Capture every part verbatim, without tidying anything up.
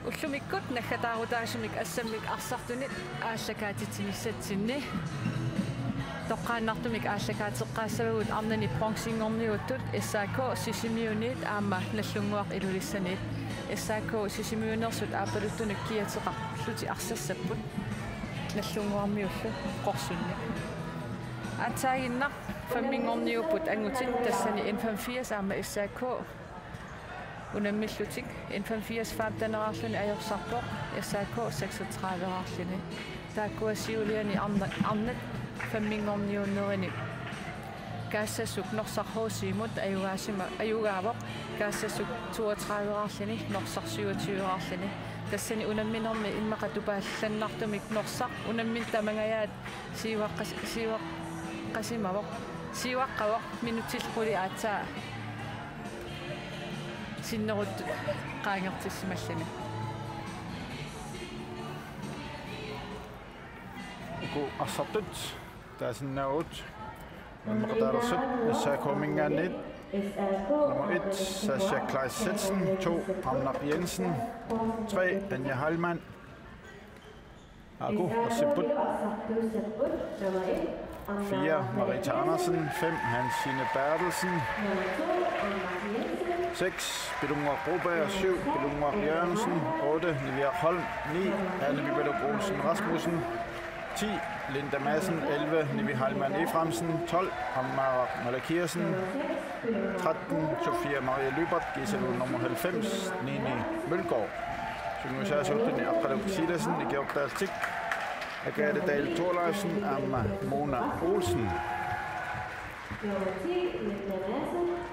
Ullumikkut naggataarutaasumik assammik arsartunit aallakaatitsinissatsinni. Toqqaannartumik aallakaateqqaassavagut arnanit bronzinngorniuttut S A K Sisimiuniit aamma Nagdlunguaq Ilulissaniit. S A K Sisimiuneersut aappaluttunut kiateqarlutik arsassapput. Nagdlunguarmiullu Qorsunni. Aatsaaginnaq femminngorniupput angutit, tassani N femogfirs aamma S A K unammillutik. N femogfirs femteneraarluni ajorsarpoq, S A K seksogtrediveraarluni. Taakkua siuliani arna-, arnat femminngorniunnerini Kaassassuk Norsaq H C-mut ajugaasima-, ajugaavoq, Kaassassuk toogtrediveraarluni, Norsaq syvogtyveraarluni. Tassani unamminermi immaqa tupaallannartumik Norsaq unammineq tamangajaat siuaqqas-, siuaqqasimavoq, siuaqqavoq minutsillu quli aatsaat sinneruttut qaangertissimalluni. Uku arsartut taasinnaavugut. Unammeqataalersup S A K-minngaanniit. Nummer et, Sasha Kleist Setsen. To, Arnaq Jensen. Tre, Anja Heilmann. Aaku, ersipput. Fire, Marita Andersen. Fem, Hansine Berthelsen. Seks, Pilunnguaq Broberg. Syv, Pilunnguaq Jørgensen. Otte, Niviaq Holm. Ni, Hanne Vibeluk Olsen Rasmussen. Ti, Linda Madsen. Elleve, Nivi Heilmann Efraimsen. Tolv, Amara Malakiasen. Tretten, Sofia Marie Lybert, Gisela nummer halvfems, Nini Mølgaard. Sungiusaasoortuni Aqqaluk Silassen, ikiortaallutik Agathe Dahl Thorleifsen aamma Mona Olsen.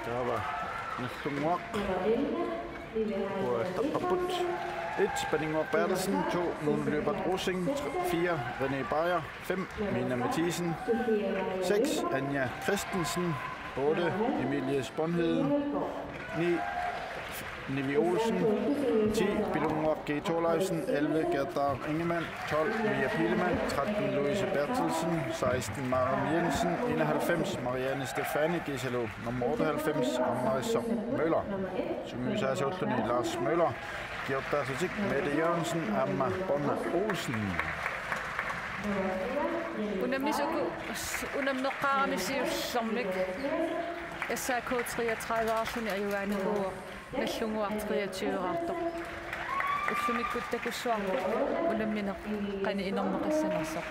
Taava Nagdlunguaq. Uattaqqapput. Et, Paninnguaq Berthelsen. To, Nunu Lybert Rosing. Tre, fire, René Beyer. Fem, Mina Mathisen. Seks, Anja Christensen. Otte, Emilie Sponheden. Ni, Nivi Olsen. Ti, Pilunnguaq G. Thorleifsen. Elleve, Gerda Ingemann. Tolv, Mia Pilemann. Tretten, Louise Berthelsen. Seksten, Maren Jensen. Enoghalvfems, Marianne Stefani, Gisela nummer otteoghalvfems, Anna Risser Møller. Sungiusaasoorluni Lars Møller. Ikiortaallutik Mette Jørgensen aamma Bonna Olsen. Unammisut uku unammeqqaarami siullermik S A K treogtrediveraarluni ajugaanikuuvoq, Nagdlunguaq treogtyveraartoq. Ullumikkut takussuarput unammineq qanoq inerneqassanersoq.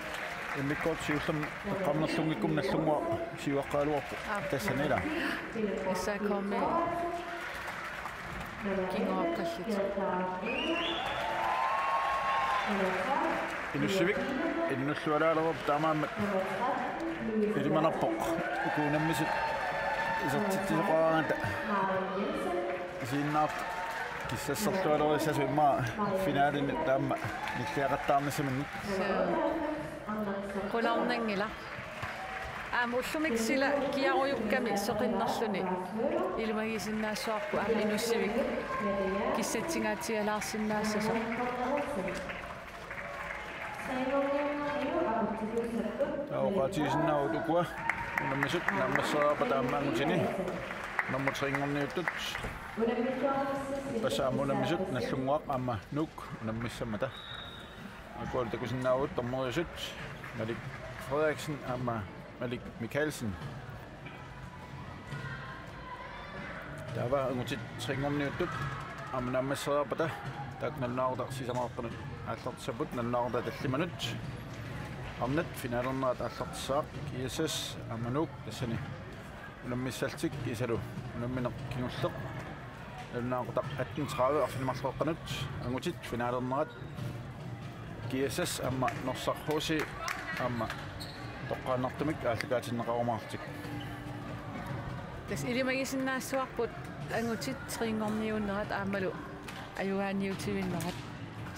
Immikkoortoq siullermik eqqaammerlunngikkummi Nagdlunguaq siuaqqagaluarpoq. Aap. Tassani ila. S A K-mi kinguaqqallutik. Inussivik innullualaalerup taamaammat ilimanarpoq. Uku unammisut isertitsisoqaraangata isiginnaartut kissasserlualerissasoq immaqa finalini taama nilliaqattaarnissaminnik. Qularnanngilaq. Aamma ullumikkut sila kiarujukkami soqinnerluni ilimagisinnaassuarput aamma Inussivik kissatsingaatigilaarsinnaassasoq. Oqaatigisinnaavugut ukua unammisut naammassereerpata aamma angutini nummer tre-nngorniuttut. Tassa aamma unammisut Nagdlunguaq aamma Nuuk unammissammata. Aakualu takusinnaavugut dommeriusut Malik Frederiksen aamma Malik Mikkelsen. Taava angutit tre-nngorniuttut aamma naammassereerpata taakku nalunaaqutaq sisamat qanoq aallartissapput, nalunaaqutaq tallimanut. Arnat finalernerat aallartissaaq G S S aamma Nuuk tassani unammissallutik kiisalu unammineq kingulleq. Nalunaaqutaq atten tredive arfineq-marluk qanoq angutit finalernerat G S S aamma Norsaq H C aamma toqqaannartumik aallakaatinneqarumaarlutik. Tassa ilimagisinnaassuarput angutit tre-nngorniunnerat aammalu ajugaaniutivinnerat.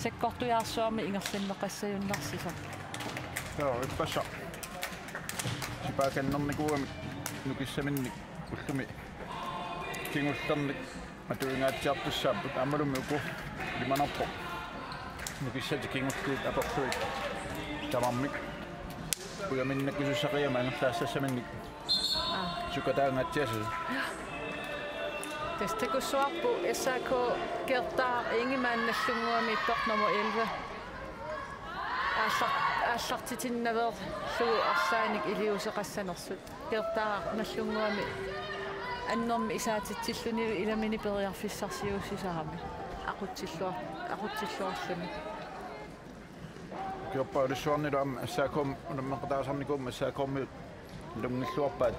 Sakkortujaarsuarmik ingerlanneqassajunnaarsisoq. Joo, ippassaq. Sipaakannernikuugamik nukissaminnik ullumi kingullernik atuingaatsiartussaapput aammalumi uku ilimanarpoq. Nukissatik kingulliit aperlugit tamarmik. Ujaminnakkisussaqigami angerlaassassaminnik. Aa. Sukataangaatsiasu. Tassa takussuarput S A K Gertaq Ingemann Nagdlunguami ittoq nummer elleve. Aallar-, aallartitinnaveerlugu arlaanik iliuuseqassanersut. Gertaq Nagdlunguami annermik isaatitsillunilu ilaminik periarfissarsiuussisarami. Aqutsilluar-, aqutsilluarluni. Ukiorpaalussuarnilu aamma S A K-mi unammeqataasarnikuummat S A K-miut nalunngilluarpaat.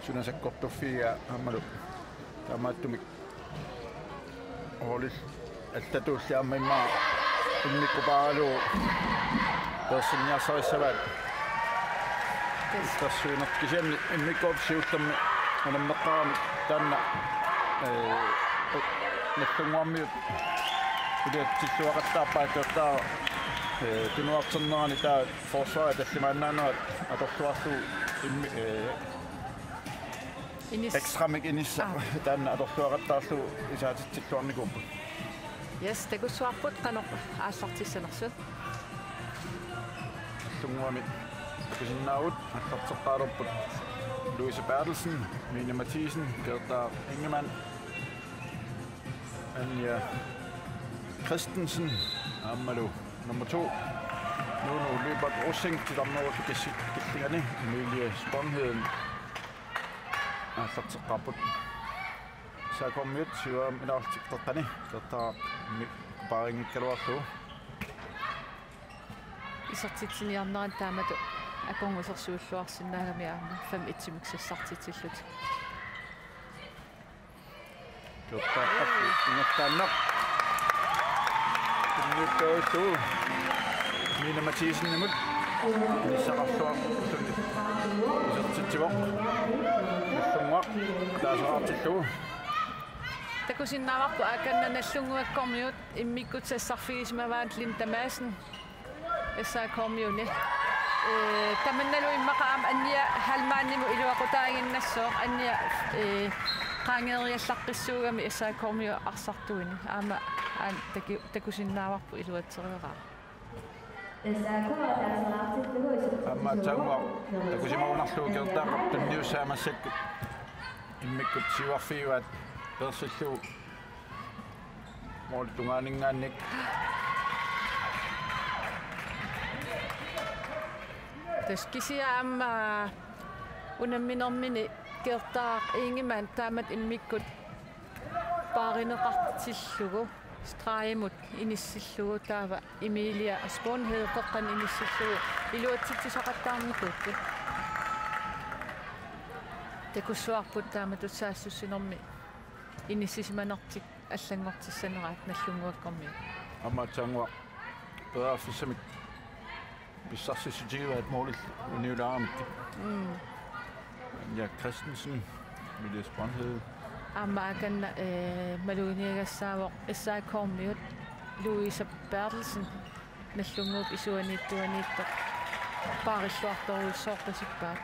Suna sakkortuffigigaa aammalu taamaattumik holdit allatulli aamma immaqa immikkut paaralugu peersinniarsarissavaat. Tassa. Tassuineq kisianni immikkoortoq siullermik unammeqqaarami taanna, ee, Nagdlunguamiut iluatsilluaqattaarpaat Gertaq, ee, tunuarternerani taava forsvarip tallimaannaanerat atorluarlugu immi-, ee, Inis-, ekstramik inissaq, aa, taanna atorluaqattaarlugu isaatitsilluarnikuupput. Yes, takussuarput qanoq aallartissanersut. Nagdlunguami takusinnaavagut, aallarteqqaalerput Louise Berthelsen, Mine Mathisen, Gertaq Ingemann, Anja Christensen, aammalu nummer to, Nunu Lyberth Rosing, titarnerup kissi-, killingani, Emilie Sponheden, aallarteqqaarput. S A K-miut siuaamilaaltik teqqani, Gertaq mi-, paarinngikkaluarlugu. Isertitsiniarnerani taamatut akornusersuilluarsinnaagami aamma fem et-imik sassartitsillutik. Tuppaaqqat ingerlaannaq. Tunniuttaullu Mine Mathisen-imut. Inissaqarluarluni isertitsivoq. Nagdlunguaq taasaqartillugu. Takusinnaavarput aakanna Nagdlunguakkormiut immikkut sassarfigisimavaat Linda Madsen. S A K-miuni. Ee, tamannalu immaqa aamma Anja Hallmannimut iluaqutaaginnassooq, Anja, ee, qaangeeriallaqqissuugami S A K-miut arsartuini. Aamma aan taki-, takusinnaavarput iluatsereeraaq. Aamma Tannguaq takusimagunarlugu Gertaqap tunniussaa massakkut immikkut siuarfigivaat peersillugu. Målip tungaaninngaanniit. Tassa kisianni aamma unamminermini Gertaq Ingemann taamatut immikkut paarineqartillugu stregimut inissillugu taava Emilie Sponheden qeqqanut inissillugu iluatsitsisaqattaarnikuupput. Takussuarput taamatut saassussinermi inissisimanertik allanngortissaneraat Nagdlunguakkormiut. Aamma Tannguaq periarfissamik pissarsissutigivaat målillu uniulaaramikkit. Mm. Anja Christensen, Emilie Sponheden. Aamma aakanna, ee, maluginiagassaavoq S A K-miut Louise Berthelsen. Nagdlunguup isuaniittuaniittoq paarilluartorujussuorpasippaat.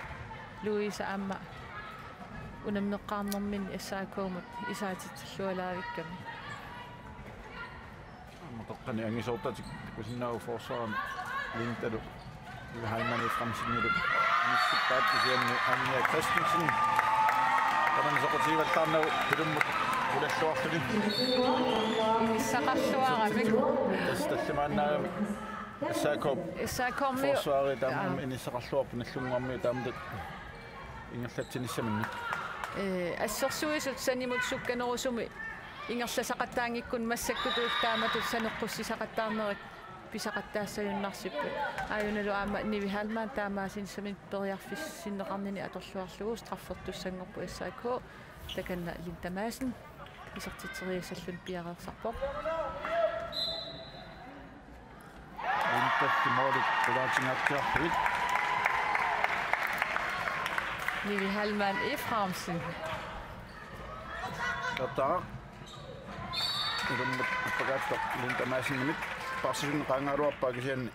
Louise aamma unammeqqaarnerminni S A K-mut isaatitsillualaavikkami. Aamma qeqqani angisoortatik takusinnaavagut forsvarimi Lindalu Nivi Heilmann Efraimsenilu inissippaat kisianni Anja Christensen. Tamanna soqutigivallaarnagu pilummut qulalluarluni. Inissaqarluaramik. Tassa tallimaannaagamik. S A K. S A K-mi. Forsvari taamaammat, aa, inissaqarluarput Nagdlunguarmiut taamatut ingerlatsinissaminnik. Ee, assersuisut sanimut sukkanerusumik ingerlasaqattaanngikkunik massakkutut taamatut saneqqussisaqattaarnerat pisaqattaassagunnarsippat. Aajunalu aamma Nivi Heilmann taamaasinissaminnik periarfissinneqarnini atorluarlugu straffertussanngorpoq S A K. Takanna Linda Madsen isertitseriassalluni piareersarpoq. Lindalli målit qulaatinngaartiarlugit. Nivi Heilmann Efraimsen. Gertaq. Ilummut appakaattoq Linda Madsenimit. Paarsisunneq qaangaluarpaa kisianni.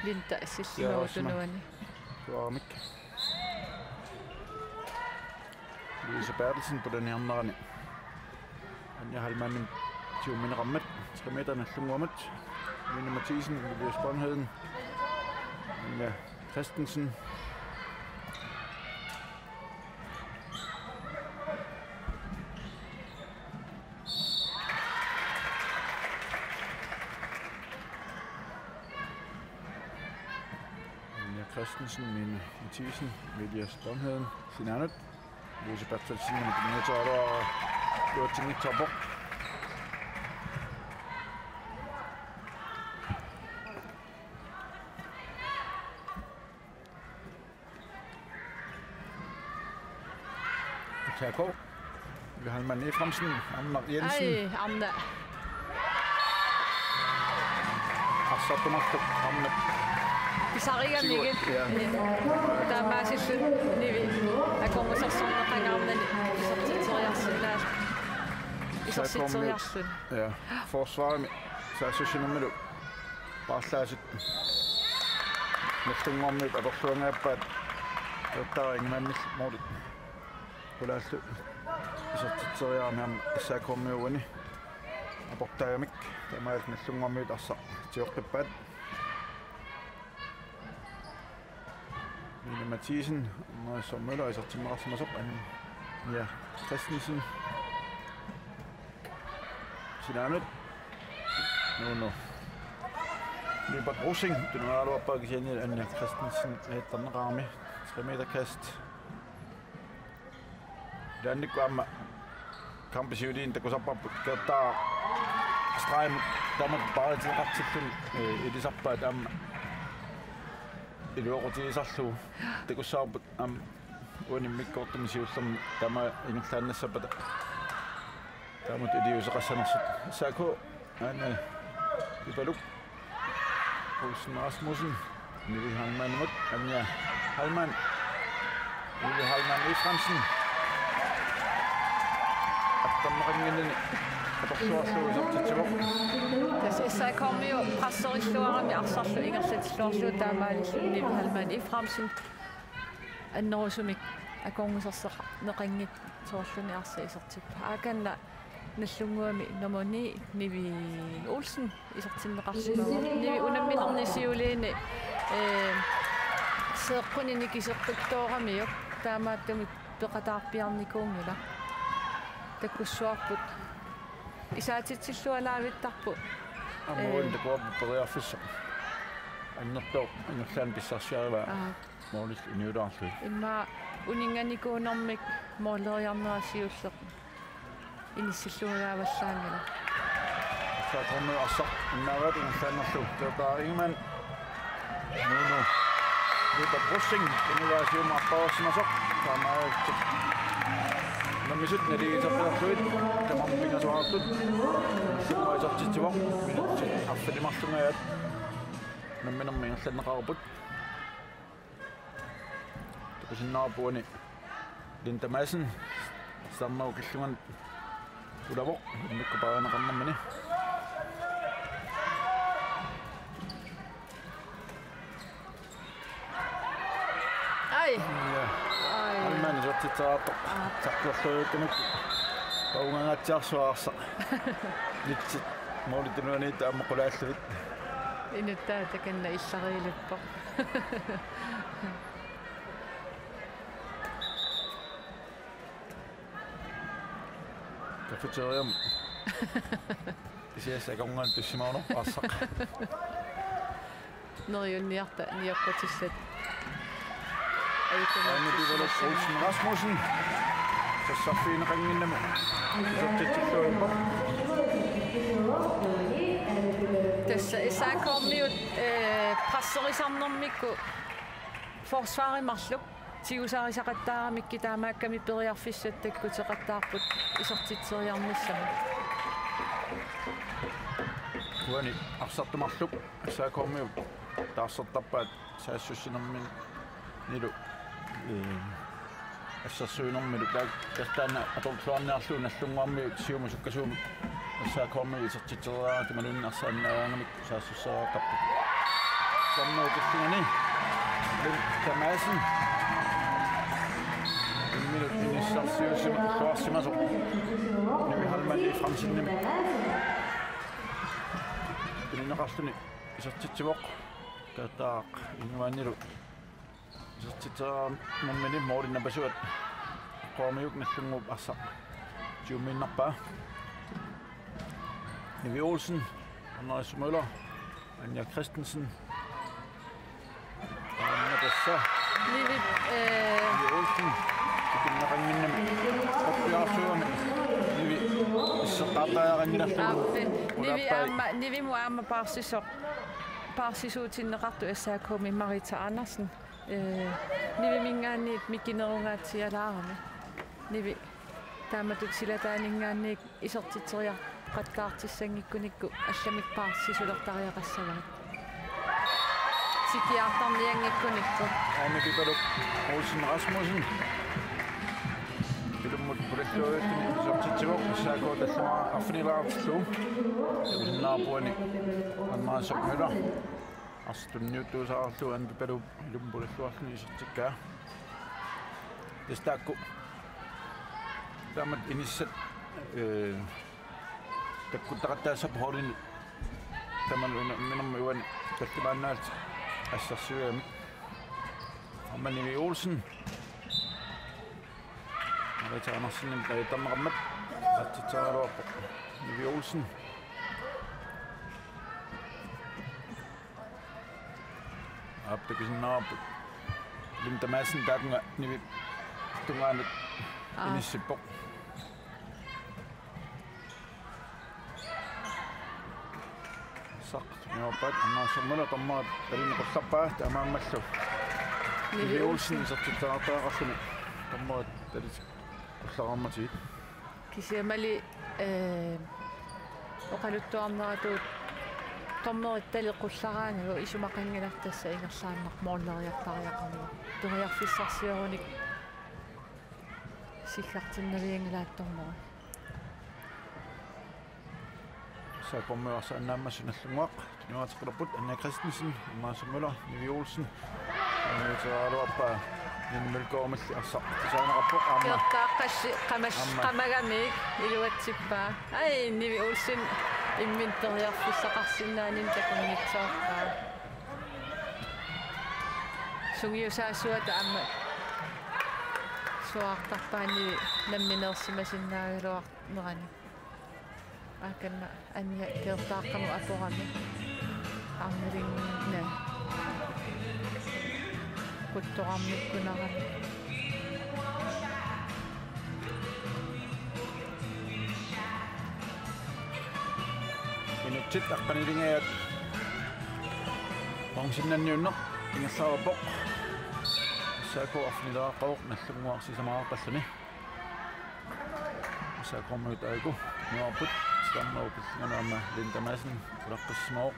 Linda sillimagu tunuani. Suaramik. Louise Berthelsen pulaniarnerani. Anja Heilmannimut siummineqarmat, tre meter Nagdlunguamut. Mine Mathisen, Emilie Sponheden. Anja Christensen. Christensen, Mine Mathisen, Elias Lundheden, sinaanut. Louise Berthelsen, Mine Toro, Luatsingi Topo. T K. Johan Mann Efraimsen, Arnaq Jensen. Ai, Arnaq. Arsartumarluk Arnaq. Pisarigamigit. Ja. Taamaasillutik Nivi akornusersorneqangaarnani isertitseriarsinnaa-, isertitseriarluni. Ja. Forsvarimi saassussinermilu paarlaasut Nagdlunguarmiut atorluangaappaat, Qeqertaaqqap ingerlaannaq målit qulaallu isertitseriarami aamma S A K-miut uani aportaagamik, taamaalillutik Nagdlunguarmiut arsaq tigoqqippaat. Mine Mathisen, Maja Sommerla isertinneqarsimasoq, Anja Christensen. Sinaanut. Nuunu. Libert Rosing, tunualuarpaa kisianni Anja Christensen ajattarneqarami. Tre meter kast. Ilaannikkut aamma kampip siuliini takusarparput Qeqertaaqqap stregen taama paaritinneqartilluni, eh, ilisarpaat aamma iluaqutigisarlugu takussavarput aamma uani immikkoortumi siullermi taama ingerlaannassappata taamatut iliuuseqassanersut. S A K Ane Ipaluk. Olsen Rasmussen. Nivi Heilmannimut. Anja Heilmann. Nivi Heilmann Efraimsen. Attarneqannginnini atorluarlugu isertitsivoq. Tassa S A K-miut presserilluarami arsarlu ingerlatilluarlugu taamaalilluni Nivi Heilmann Efraimsen annerusumik akornusersorneqanngitsoorluni arsaq isertippoq. Aakanna Nagdlunguami nummer ni, Nivi Olsen, isertinneqarsimavoq. Nivi unamminerni siuliini, eh, seeqquni nikiseqqittooramiuk, taamaattumik peqataarpiarnikuunngilaq. Takussuarput. Isaatitsillualaavittarput. Aamma, eh, uani takuarput periarfissaq. Annertooq ingerlaannaq pissarsiarivaa. Aa. Målillu inuulaarlugit. Immaqa uninnganikuunermik måleriarnera siulleq inissilluagaavallaanngilaq. S A K-miut arsaq innaavaat ingerlaannarlugu. Qeqertaaqqap Ingemann. Nuunu. Libert Rosing. Inugaa siumut apparsimasoq. Taamaalillutik unammisut naligiitseqqilerlugit. Tamarmik pingasoraartut. Siumut isertitsivoq. Minutsit arfineq-marlungajaat. Unamminermi ingerlanneqarput. Takusinnaavarput uani Linda Madsen. Silarnagooq killunganut ulavoq. Immikkut paarineqarnermini. Ai. Ja. Ai. Heilmann isertitseriartoq. Aa. Sakkortuukkimik. Paungangaatsiarsuaq arsaq. Nitsit. Målip tunuaniittut aamma qulaallugit. Inuttaata takanna illariilippoq. Cafeteriami. Kisianni akornanni tussimagunarpoq arsaq. Neriunniarta niaqqutissaat. Aana Pivalup Olsen Rasmussen. Sassarfigineqannginnami. Isertitsilluarpoq. Tassa S A K-miut, eh, presserisarnermikkut forsvarit marluk tigusarisaqattaaramikkit taamaakkami periarfissat takkuteqattaarput isertitseriarnissamut. Uani arsartumarluk S A K-miut taarsertarpaat saassussinerminilu, eh, assersuinermilu taak-, taakku taanna atorluarniarlugu Nagdlunguarmiut siumut sukkasuumik S A K-miut isertitseriaraangamik imaluunniit arsaannaaraangamik saassusseriartarput. Silarnagooq killungani Linda Madsen. Imminut inissarsiusimasuarsimasoq. Nivi Heilmann Efraimsenimit. Tunineqarluni isertitsivoq. Qeqertaaqqap ingerlaannaq isertitseriarnermini målip napasuat. Eqqormiuk Nagdlunguup arsaq. Siumiinnarpaa. Nivi Olsen, Anders Møller, Anja Christensen. Aamma Tassa. Nivi, eh, Nivi Olsen. Tikinneqannginnami. Oppiarsuani. Nivi. Isseqqaartariaqanngilarlugu. Aappi. Nivi Ulaappai. Aamma, Nivimut aamma paarsisoq. Paarsisuutinneqartoq S A K-mi Marita Andersen. Eh, Niviminngaanniit mikinerungaatsialaarami. Nivi. Taamatut silataaninngaanniit isertitseriaqattaartissanngikkunikkut allamik paarsisulertariaqassavaat. Sikiartarnianngikkunikku. Aamma Pipaluk Olsen Rasmussen. Ilummut pulalluarluni isertitsivoq S A K tallimaa arfinilaartillugu. Takusinnaavarput uani Annaasaq Møller. Arsaq tunniuttuusaarlugu Aamma Pipaluk ilummut pulalluarluni isertikkaa. Tassa taakku. Taamatut inissat, eh, takkuttaqattaassapput holdini. Tamanna una-, unamminermi uani tallimaannaallutik assersuigamik. Aamma Nivi Olsen. Marita Andersenimit ajattarneqarmat. Isertitseriaraluarpoq Nivi Olsen. Aap, takusinnaavarput. Linda Madsen taakunga Nivip tungaanut Aa. Inissippoq. Arsaq, niorpat, Annaasaq Møller, dommerit talinneqartarpaa, taamaammallu. Nivi Nivi Olsen. Olsen isertitseriartariaqarluni. Dommerit talineqartarmata. Kisiannili, eh, oqaluttuarneratut dommerit taleqqullaraangakkit isumaqanngilarput tassa ingerlaannaq måleriartariaqarneq. Periarfissarsiorunik siggartinnavianngilaat dommeri. S A K-mi arsaq annaammassuk Nagdlunguaq. Tunniuteqqilerput Anna Christensen, Annaasaq Møller, Nivi Olsen. Tunniuteqqilerpaa Nivi Mølgaardimilli arsaq. Tusaaneqarpoq aamma. Kertaaqqassi qamas-, Aamma. Qamagamik iluatsippaa. Ai, Nivi Olsen imminut periarfissaqarsinnaanini takunngitsoorpaa. Sungiusaasuata aamma suaartarpaani nammineersimasinnaagaluarnerani. Aakanna Anja Kertaaqqamut aporami. Arnalingna. Quttorarmikkunarami. Minutsit aqqanilingajaat. Bronzennanniunneq ingerlareerpoq. S A K arfinileqaqqavoq, Nagdlunguaq sisamaqaqqalluni. S A K-miut aajuku niorput, Stammer upillinganama Linda Madsen, ulaqqissimavoq.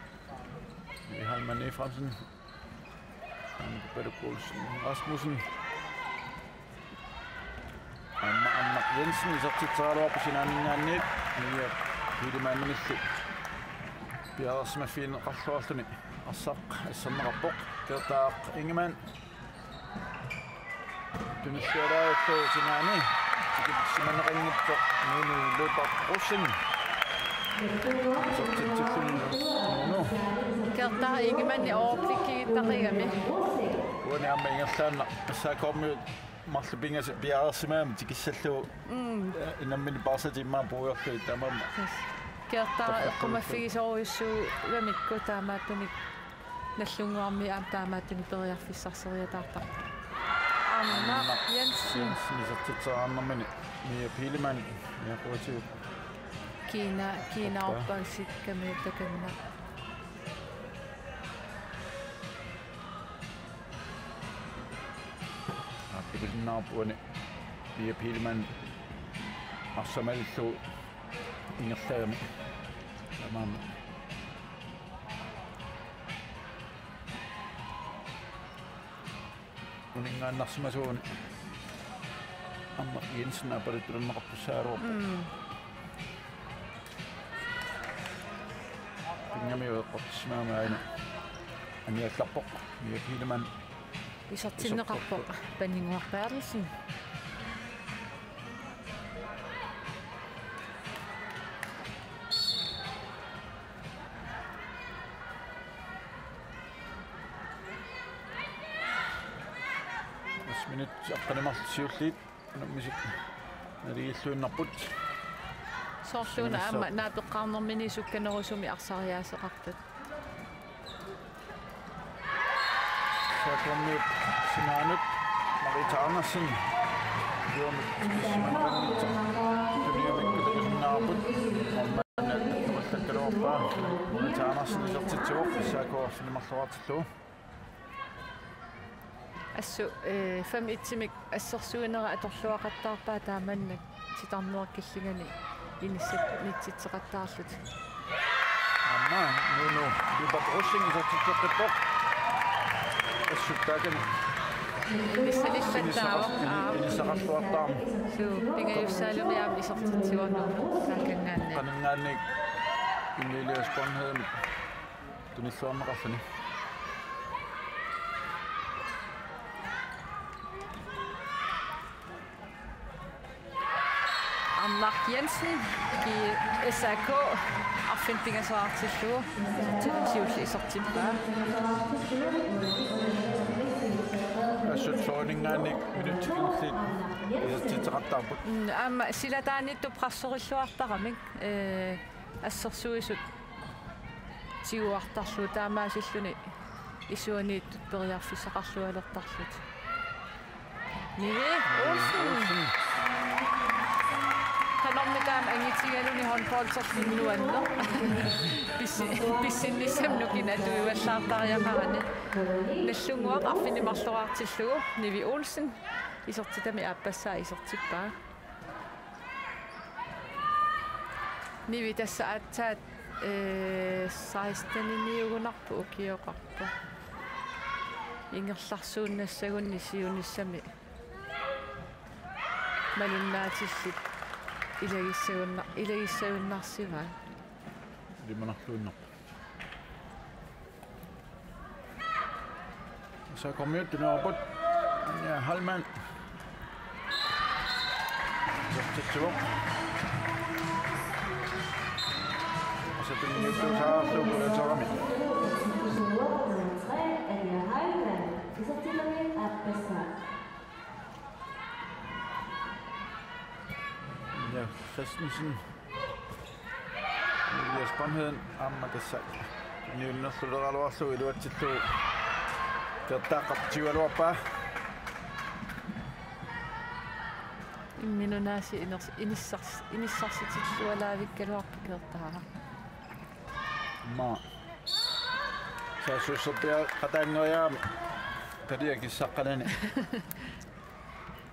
Mihail Manni Fransen. Aamma Pipaluk Olsen Rasmussen. Aamma Anna Jensen isertitseriaraluarpoq sinaaninngaanniit. Mia Pilemanimilli piareersimaffigineqarluarluni. Arsaq asserneqarpoq. Kertaaq Ingemann. Tunisiaraattu sinaani. Tikit simaneqanngitsoq Nunu Løbak Rosen. Sortitsilluni Nunu. Kertaaq Ingemann overblikkigittaqigami. Uani aamma ingerlaannaq S A K-mi marluk pingasut piareersimagami tikissallugu. Mm. Nammineq paarsatimmaa puiorlugit tamarmi. Kertaaq eqqumaffigisorujussuugamikku taamaattunik Nagdlunguarmi aamma taamaattunik periarfissarseriataartarpoq. Arnaq Jensen. Jensen isertitseriarnermini Mia Pilemann, Mia Kuatiu. Kiina, Kiina Oppa. Oppa sikkami takanna. Aappikisinnaarpuani Mia Pilemann arsaq malillugu ingerlagami. Tamarmi. Uninngaannarsimasuuguni Arnaq Jensen aappaluttulunneqartussaagaluarpoq. Mm. Pinngamiuk eqqortissimagami aana aniallarpoq. Mia Pilemann. Isertinneqarpoq Paninnguaq Berthelsen. Minut aqqaneq-marluk siulliit unammisut naligiilluinnarput. Soorluuna aamma naapeqqaarnermini sukkanerusumik arsariaaseqartut. S A K-miut sinaanut Marita Andersen. Juamik simaneqanngitsoq. Tuniamikkut takusinnaavarput. Aamma toqallakkaluarpaa. Marita Andersen isertitsivoq. S A K arfineq-marloraartillugu. Assut, eh, fem et-imik assersuinera atorluaqattaarpaa taamannak titarneq killingani inissat nitsitseqattaarlutik. Aamma Nuno Lyberth Rosing isertitseqqippoq. Assut taakani. Inissalillattaavoq. Inissaqar-, aa. Inissaqarluartaarmat. Suu, pingajussaalumi aamma isertitsivoq Nuno taakanngaanniit. Qananngaanniit Emilie Sponheim tunilluarneqarluni. Arnaq Jensen, G-, S A K, arfineq-pingasoraartillugu, siulleq isertippaa. Assut soorunami minutsit kingulliit isertitseqattaarput. Mm, aamma silataaniittoq presserilluartaramik, eh, assersuisut tiguartarlugu taamaasilluni isuaniittut periarfissaqarlualertarlutik. Nivi Olsen. Qanormi taama angitigaluni håndbolderluni nuanneq. Pissi-, pissinnissamut nukini atuivallaartariaqarani. Nallunnguaq arfineq-marloraartillugu Nivi Olsen isertitami aappassaa isertippaa. Nivi tassa aatsaat, eh, seksteniniugunarpoq ukioqarpoq. Ingerlarsuunnassagunni siunissami malunnaatillit ilagissagunna-, ilagissagunnarsivaa. Ilimanarluinnarpoq. S A K-miut tuniorput. Anja Hallmann. Isertitsivoq. Asatuniuttuusaarlugu pulaterami. Anja Hallmann. Isertitami aappassaa. Anja Christensen. Elias Sponheim aamma tassa niunnersuleraluarlugu iluatsillugu Kertaaqqap tigugaluarpaa. Imminut aasiit iners-, inissars-, inissarsitsillualaavikkaluarpoq Kertaaraq. Aamma saassussarpiaqataanngeriarami talia kissaqqanani.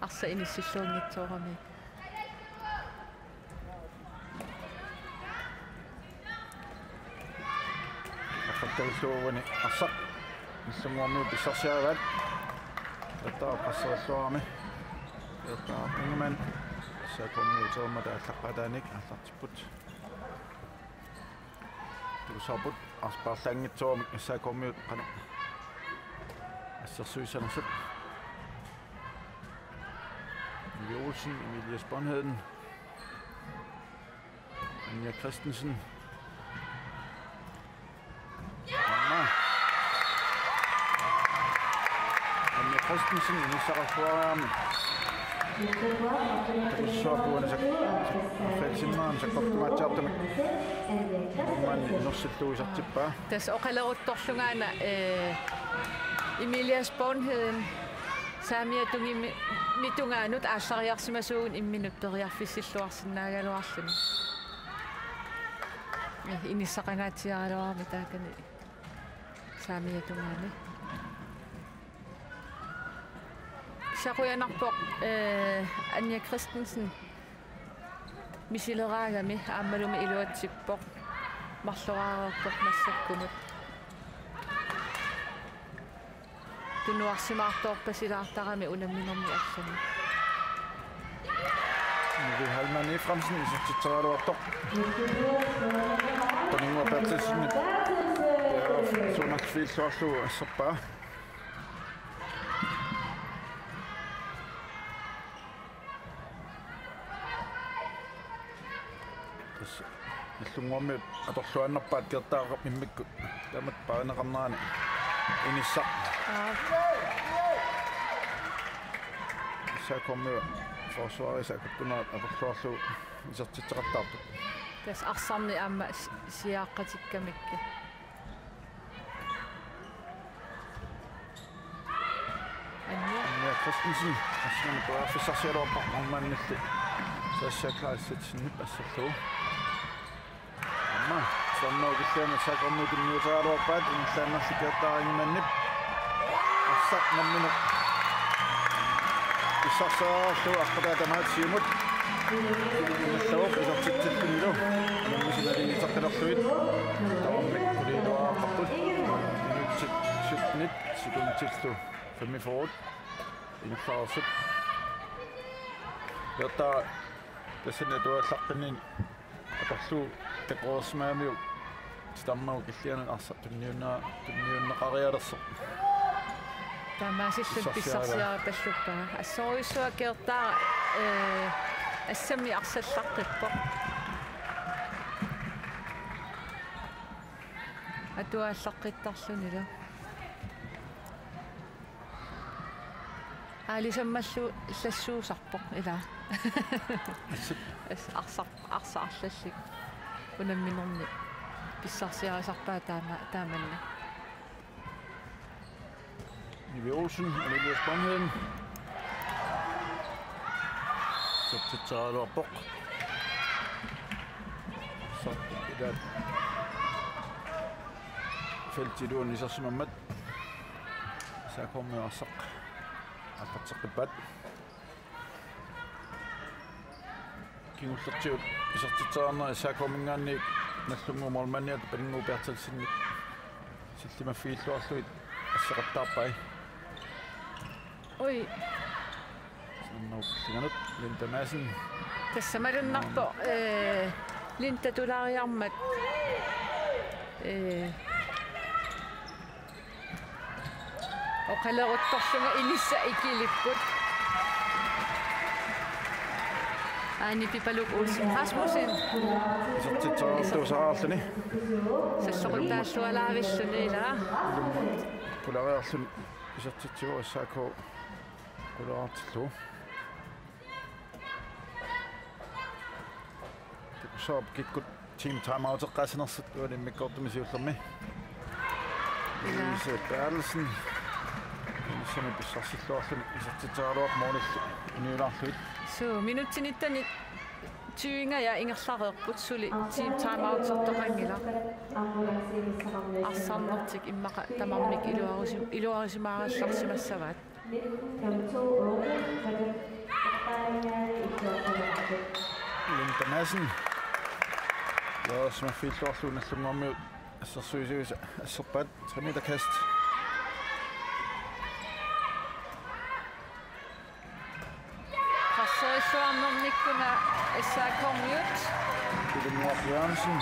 Arsaq inissilluanngitsoorami. Aqqattavillugu uani arsaq. Nallunnguarmiut pissarsiaraat. Tattaaq qasserilluarami. Tattaaq Ingemann. S A K-miut utermata aallaqqaataaniit aallartipput. Tusaaput arsaq paarlaanngitsoorami S A K-miut qanoq assersuissanersut. Emilie Olsen, Emilie Sponheim. Anja Christensen. Aamma. Anja Christensen, inissaqarluarami. Takussuarpuuna sak-, Felsinmaan sakkortumaatsiartumik. Maanni inersillugu isertippaa. Tassa oqaleruttorlungaana, eh, Emilie Sponheim saamiata tungimi-, mi tungaanut aallariarsimasuugut imminut periarfissilluarsinnaagaluarluni. Eh, inissaqangaatsiaraluarami taakani saamiata tungaani. Kisianni qujanarpoq, eh, Anja Christensen misileraagami aammalumi iluatsippoq, marloraareerpoq massakkumut. Tunuarsimaartoorpasilaartarami unamminermi allani. Nivi Hallmann Efraimsen isertitseraluartoq. Taninnguaq Berthelsenip. Ja, suunatsiviilluarlugu asserpaa. Tassa Nallunnguarmiut atorluaannarpaat Kertaaqqap immikkut. Taamatut paarineqarnerani inissaq. Aap. S A K-miut forsvarisa akuttunerat atorluarlugu isertitseqattaarput. Tassa arsarneq aamma si-, siaaqqatikkamikku. Christensen, assanganut periarfissarsigaluarpoq, målmandilli Sasha Kleistedsenip asserlugu. Aamma, Sandra Kisianni S A K-kormiut tunniuteriaraluarpaat, ingerlaannarli Gerda Ingemannip arsaq nammineq pissarsiarlugu aqqutaata tamaat siumut. Nalluvoq isertitsillunilu. Unammisut naligiitseqqilerlugit. Tamarmik quliiluaqqapput. Minutsit syttenit sekundillu femogfyrre ingerlareersut. Gerda tassani atuaallaqqinninni atorlugu takoreersimagamikku titarnerup killianut arsaq tunniunna-, tunniunneqarialersoq. Taamaasilluni pissarsiaraa. Pissarsiaraa talluppaa. Assorujussuaq Gerda, eh, assammi arsallaqqippoq. Atuaallaqqittarlunilu. Aalisammallu illassuusarpoq ilaa. Assut. As-, arsaq, arsaq arlallit. Unamminerni pissarsiarisarpaa taama-, taamanna. Nivi Olsen, Amelia Spanholm. Isertitseriaraluarpoq. Arsaq ilaat feltip iluani isersimammat S A K-kormiut arsaq aallarteqqippaat. Kingullertigut isertitseriarneq S A K-minngaanniit Nagdlunguup målmandiata Paninnguup Berthelsenip sillimaffigilluarlugit asseqattaarpai. Oj. Sannarukkullinganut Linda Madsen. Tassa malunnarpoq, eh, Linda tulaariarmat, eh, oqaleruttorlunga inissaq ikilipput. Aani Pipaluk Olsen Rasmussen. Isertitseriartuusaraarluni. Salloqittaallualaavilluni ilaa. Pulaariarluni isertitsivoq S A K quleraartillugu. Takussavarput kikkut team timeouteqqaassanersut uani immikkoortumi siullermi. Louise Berthelsen. Inissami pissarsilluarluni isertitseriaraluarpoq målillu uniulaarlugit. Suu, minutsit nittenit tyvingajak ingerlareerput suli team timeoutertoqanngilaq. Arsarnertik immaqa tamarmik iluarisim-, iluarisimaarallarsimassavaat. Linda Madsen. Lars Mafilluarlu Nagdlunguup assersuisuisa asserpaat tre meter kast. Presserilluarnermikkuna S A K-kormiut. Kulimmuaq Jørgensen.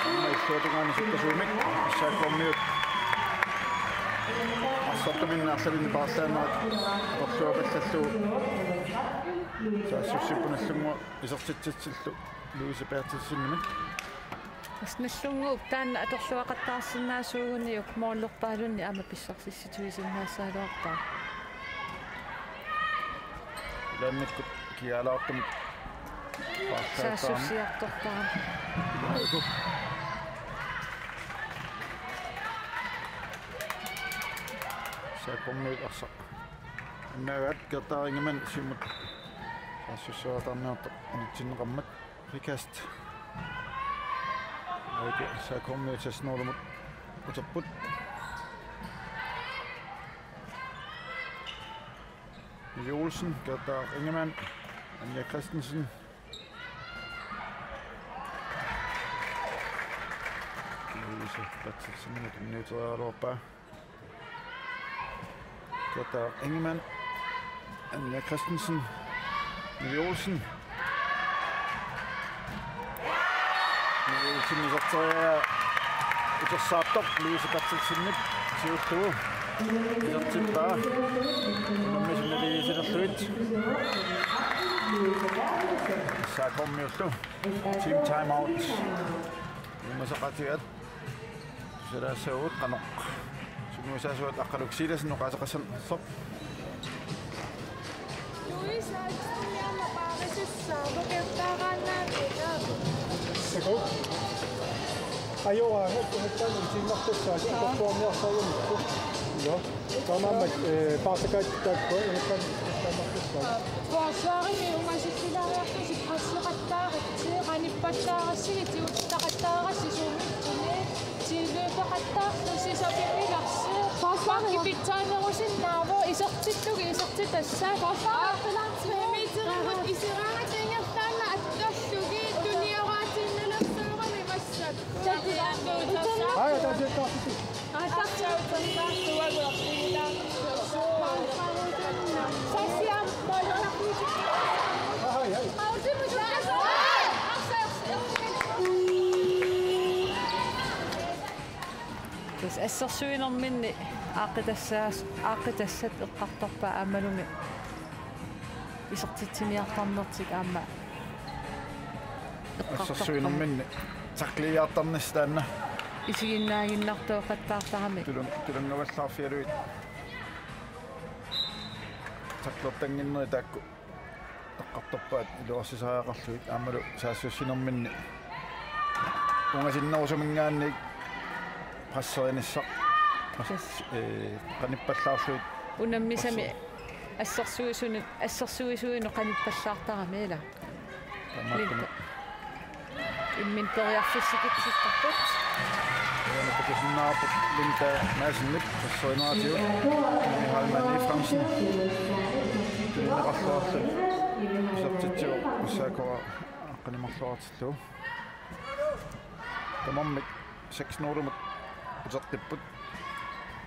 Aamma illuatungaani sukkasuumik S A K-kormiut arsartuminni arlalinni paarlaannerat atorluapallallugu. Saassussipput Nagdlunguup isertitsitsillu Louise Berthelsenimit. Tassa Nagdlunguup taanna atorluaqattaarsinnaasuuguniuk målerpaalunnik aamma pissarsissutigisinnaassaagaluarpaa. Ilaannikkut kialaartumik paarlaassaaq. Saassussiartortarami. S A K-kormiut arsaq annaagaat, Gerda Ingemann siumut saassussiartortarniartoq unitsinneqarmat. Frikast. Aike S A K-kormiut seksten-ulummut uterput. Nivi Olsen, Gerda Ingemann, Anja Christensen. Louise Berthelsenimut tunniuteriaraluarpaa. Gerda Ingemann, Anja Christensen, Nivi Olsen. Nivi Olsen iserteriaraa utersaartoq Louise Berthelsenip siullugu isertippaa. Unammisut naligiissilerlugit. S A K-kormiullu team timeout. Ilungersunaqaatigaat. Tusaraassaagut qanoq sungiusaasuat. Aqqaluk Silassen oqaaseqassanersoq. Louise Alstonimit paarisassaavoq, Gerda Ingemann. Saku. Ajoraangat uhattaan isiinnartussaat, aa, utertuarniarsariumikku. Ila. Taamaammat, eh, paartakaat taakku uhattaan isiinnartussaat. Forsvarimi ungasikkilaariartusi presseqattaarassi, qanippallaarassi, tiguttaqattaarassi suumiitsuni, tilløbeqattaarlusi sapinngilarsi. Forsvarimi. Bakkip pitsaanerusinnaavoq, isertillugit isertitassat. Forsvarimi. Aa, aappalaartigu. Femiterimut iseraangat ingerlaannaq attorlugit tunioraatiinnalersoorami massakkut. Tassa assersuinerminni aaqqitassaas-, aaqqitassat eqqartorpaat aammalumi isertitsiniartarnertik aamma eqqartorpaat. Assersuinerminni tackliartarnissaq taanna. Isiginnaaginnartooqattaartarami. Tulun-, tulunngavallaarfigalugit tacklertannginnerit taakku eqqartorpaat iluarsisariaqarlugit aammalu saassussinerminni ungasinnerusuminngaanniit presserinissaq. Pres-, yes, eh, qanippallaarlugit. Unammisami presseri-, assersuisunut, assersuisuinut qanippallaartarami ila. Taamaattumik. Linda. Imminut periarfissikitsisarput. Uani takusinnaavarput Linda Madsenip sasserineratigut Mimi Heilmann Efraimsen. Tuninneqarluarluni isertitsivoq S A K-p aqqaneq-marluartillugu. Tamarmik seks nul-imut uteqqipput.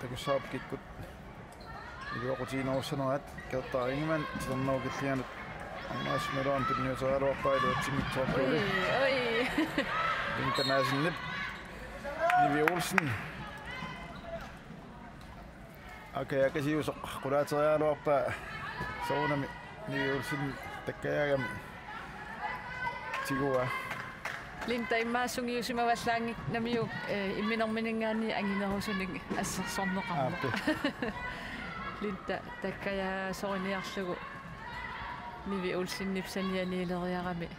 Takussavarput kikkut iluaqutiginerussanerat. Gerda Ingemann titarnerup killinganut Anders Møllerip tunniuteriaraluarpaa iluatsinngitsoortuuli. Oi, oi. Linda Madsenip. Nivi Olsen. Aka Jakasiusoq qulaateriaraluarpaa soorunami Nivi Olsen takkajaagami. Tiguaa. Linda immaqa sungiusimavallaanngikkaluarpoq, eh, imminerminngaanniit anginerusunik assersorneqarneq. Aap. Linda takkajaasoriniarlugu Nivi Olsenip sanianiileriarami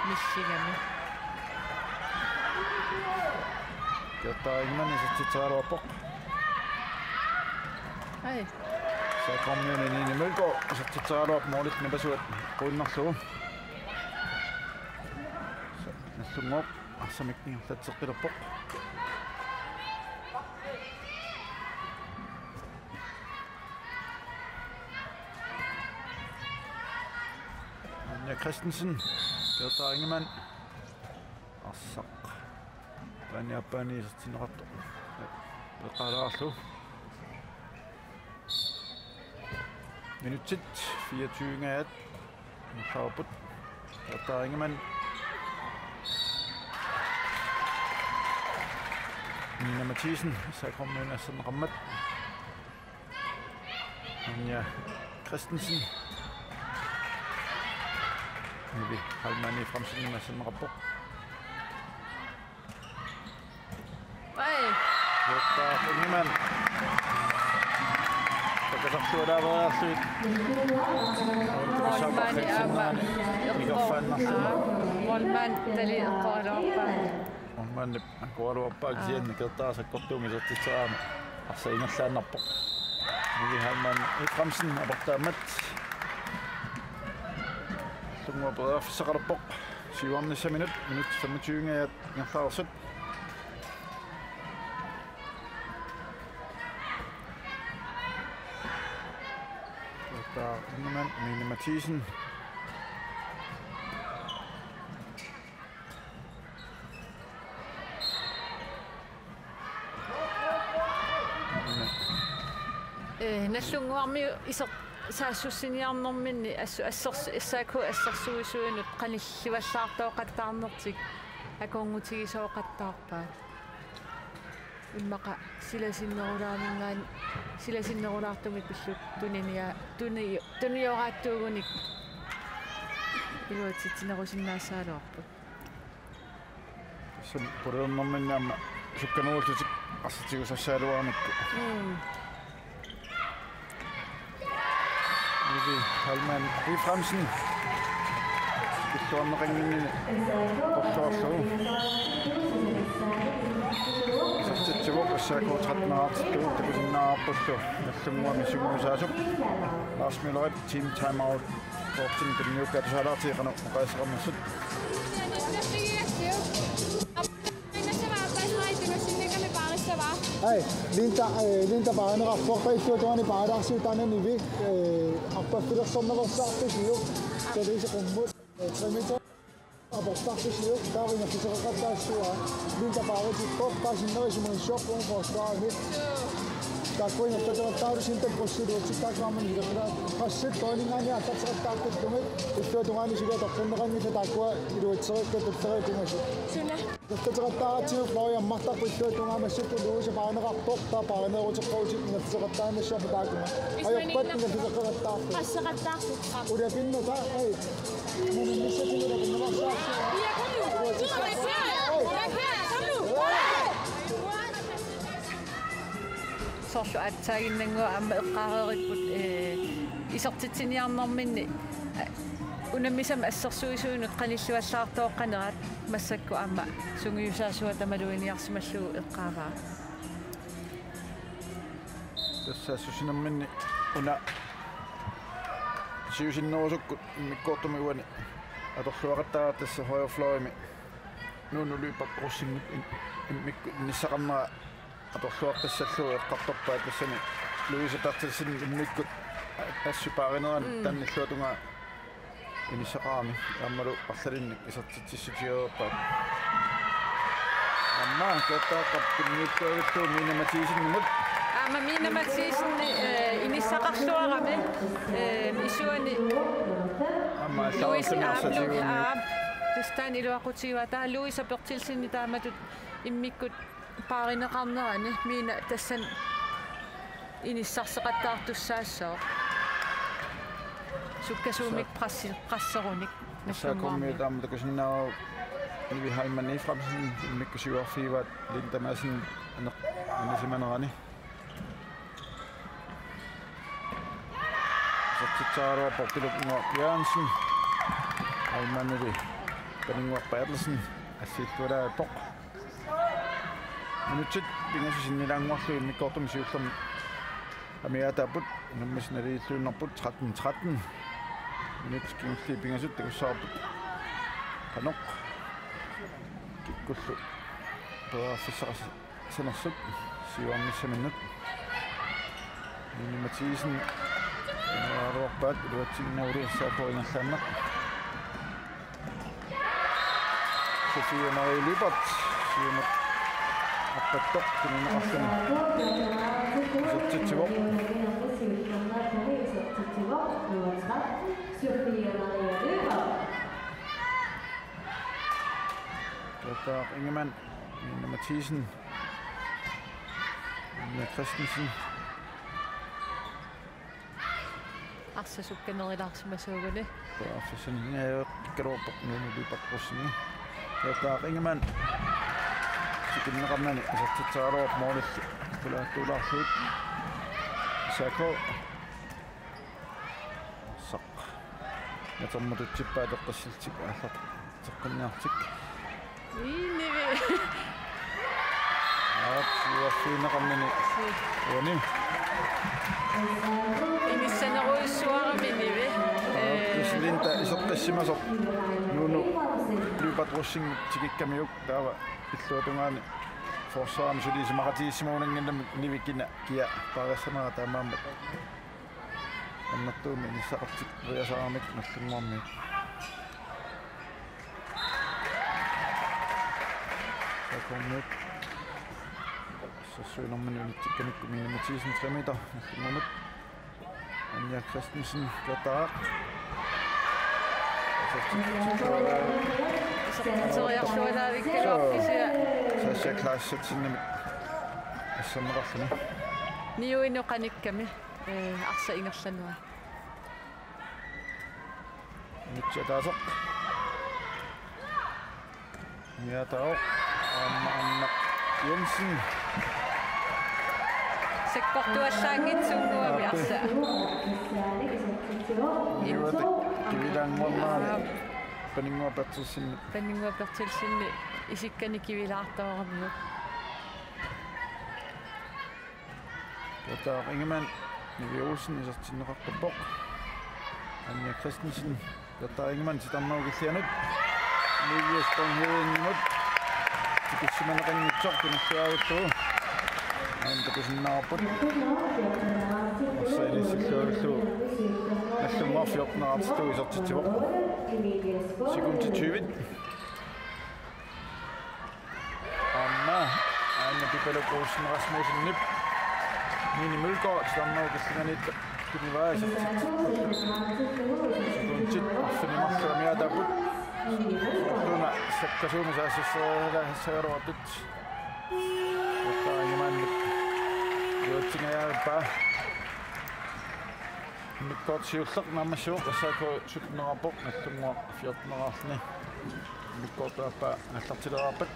milligami. Gerda Ingemann isertitseriaraluarpoq. Ai. S A K-miunit Nini Mølgaard isertitseriaraluarpoq målip napasuat quinnerlugu. Nagdlunguup arsamik ingerlatseqqilerpoq. Anja Christensen, Gerda Ingemann, arsaq. Taanna aappaani isertinneqartoq. Peqalaarlu. Minutsit fireogtyve-nngajat. Ingerlaarput. Gerda Ingemann. Nina Mathisen, S A K-miunit asserneqarmat. Anja Christensen. Nivi Heilmann Efraimsenimit asserneqarpoq. Ai. Gerda Ingemann. Takasarlualaaveriarlugit. Målmandi aamma eqqor-, nikerfaannarluni. Aa, målmandip tali eqqoriarpaa. Målmandip eqqoriarpaa, aa, kisianni Gerda sakkortuumik isertitseriarami arsaq ingerlaannarpoq. Nivi Heilmann Efraimsen aportaammat. Nagdlunguup periarfissaqalerpoq. Siuarnissaminut, minut femogtyve-nngajat ingerlareersut. Gerda Ingemann, Mimi Mathisen. Ee, Nagdlunguarmiut iser-, saassussiniarnerminni assu-, assers-, S A K assersuisuinut qanillivallaartooqattaarnertik akornutigisooqattaarpaat. Immaqa silasinnerulaaminngaanniit, silasinnerulaartumik pillugu tuninia-, tuni-, tunioraatsuugunik iluatsitsinerusinnaassagaluarput. Tassami pulalernerminni aamma sukkanerullutik arsaq tigusassagaluaramikku. Mm. Nivi Heilmann Efraimsen. Illuarneqannginnini atorluarlugu. Isertitsivoq S A K tretten-eqartittugut, takusinnaavarpullu Nagdlunguami sungiusaasoq. Lars Møllerip team timeout. Fourteen tunniukkaat tusalaartigeqarneq oqaaseqarnersut. Ai, Linda, eh, Linda paarineqarpoq, illuatungaani paarilaarsiutaanani vi, eh, arpaffilersorneqarsaartusiuk, Therese Qummut, eh, tre meter, aportartusiuk, taava ingerlateqaqattaarsuaq, Linda paaritippoq, paasinnerit sumut issuarput forsvarimi. Taakku ingerlateqattaarlutik takkussi iluatsittaakkaarmani silaqqila. Qassit tooninngaanniit aallarteqattaartullugit, illuatungaani suli atoqqinneqanngillat taakkua iluatsereeqqat tulleriit pingasut. Suna. Ingerlateqattaaratsigu Florian Martarp illuatungaani massakkut Louise paarineqarpoq, taava paarineeruteqqavutit ingerlateqattaarnassuarput taakkuma. Ajorpat ingerlateqattaarput. Qasseqattaarput. Ulapinna taa, ai. Soorlu aatsaaginnannguaq aamma eqqaareeripput, ee, isertitsiniarnerminni, ee, unammisamik assersuisuinut qanillivallaartooqqanerat massakkut aamma sungiusaasuata maluginiarsimallugu eqqaavaa. Tassa assersuinerminni una siusinnerusukkut immikkoortumi uani atorluaqattaartoq tassa højre fløjimi Nuunu Lyberth Rosingip im-, immikkut inissaqarnera atorluaqqissallugu eqqartorpaat, tassani Louise Berthelsen immikkut assut paarinerani, mm, taanna illuatungaa inissaqarami aammalu arlalinnik isertitsissutigereerpaat. Aamma Kaattaaqqap tunniukkavillugu Miina Mathiassenimut. Aamma Miina Mathiassen, eh, inissaqarluarami, eh, isuani aamma Louise aamma Lu-, aap, tassa taanna iluaqutigaara, taava Louise Berthelsen taamatut immikkut paarineqarnerani Miina tassani inissarseqattaartussaassooq. Sukkasuumik pressi-, presserunik. Tassa Nagdlunguarmiut. Taama takusinnaavagut Nivi Heilmann Efraimsen immikkut siuarfigivaat Linda Madsen aneq-, anisimanerani. Isertitseriaraluarpoq Pilip Ngor Jørgensen. Heilmannili Paninnguaq Berthelsen assiillualaarpoq. Minutsit pingasut sinnilaannguarlugit immikkoortumi siullermi amigaataapput, unammisut naligiilluinnarput, tretten tretten. Minutsit kingulliit pingasut takussavarput qanoq kikkullu periarfissaqarnersoq siuarnissaminnut. Miina Mathiassen, iluaruarpaat iluatsinngilaq S A K ingerlaannaq. Sofie Marie Lyberth, siumut arpattoq tunineqarluni isertitsivoq. Kaattaaq Ingemann, Miina Mathiassen, Anja Christensen. Arsaq sukkanerulaarsimasuuguni. Arsaq sinniaveqqikkaluarpoq Nuunu Lyberth Rosing. Kaattaaq Ingemann. Sikinneqarnani isertitseriaraluarpoq målillu. Qulaattuulaarlugu. S A K. Saq. Natermatutsippaat eqqissillutik aallarteqqinniarlutik. Ii, Nivi. Aap, siuarfigineqarnani. Uani. Inissanerujussuarami, Nivi. Aap, ee, tassa Linda iseqqissimasoq Nuunu Lyberth Rosingip tikikkamiuk, taava illuatungaani forsvarimi suli isumaqatigiissimagunanngilami Nivi kina kia paariarsanera taamaammat. Annertuumik inissaqartiperiasaramik Nagdlunguarmiut. Takormiut. Assersuinermini unitsikkamikku Miina Mathiassen tre meter. Nagdlunguarmiut. Anja Christensen, Kaattaaq. Isertitseriarlualaavikkaluarpoq kisianni. Sasha Klaas Jensenimit asserneqarluni. Niuinut qanikkami. Ee, arsaq ingerlanera. Unitsit ataaseq. Amigaataavoq. Aamma Anna Jensen. Sakkortuallaanngitsoq uani arsaq. Niuata kivilaannguarnerani. Aap. Paninnguaq Berthelsenip. Paninnguaq Berthelsenip isikkanik kivilaartooramiuk. Pjotr Ingemann, Nivi Olsen isertinneqarpoq. Anja Christensen, Pjotr Ingemann titarnerup killianut. Emilius Bornhøvenimut. Tikussimaneqanngitsoq tunulliaavuttugu. Aamma takusinnaavarput. Arsaq inissilluarlugu Nagdlunguaq fjorten-eqartitsivoq isertitsivoq. Sekundit tyve. Aamma Anja Pipaluk Olsen Rasmussenip Mini Mølgaard titarnerup killinganiittoq tunivaa isertitsippoq. Sekundit arfineq-marluk amigaataapput. Soorluuna sakkasuumik saassusserialassaagaluartut. Pjotr Ingemannip iluatsingajavippaa. Mølgaard siulleq naammassivoq, S A K sytten-eqarpoq, Nagdlunguaq fjorten-eqarluni. Mølgaardip aappaa aallartilerparput.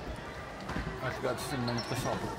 Aallakaatitsinni maannaqqissaarpoq.